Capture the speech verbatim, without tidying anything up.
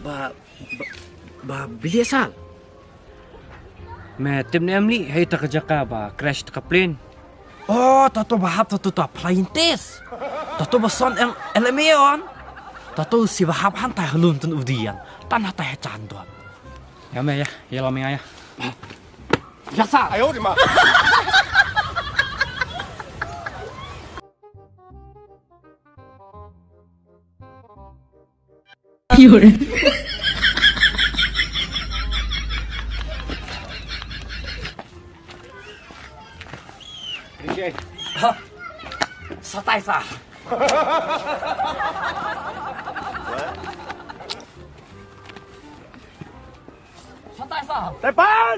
Ba, ba, ba bilia sal. Me tip ne em li, hei ta ka jaka ba crash ta ka plane. Oh, ta to ba hap ta to ta flying test. Ta to ba son em L M A on. Ta to si ba hap han ta halun tun udian. Tan ha ta ha chan don. Ya me ya, ya la me ya. Ya sal. 哎呦我的妈！ Ha. Sa tai sa. Tepan!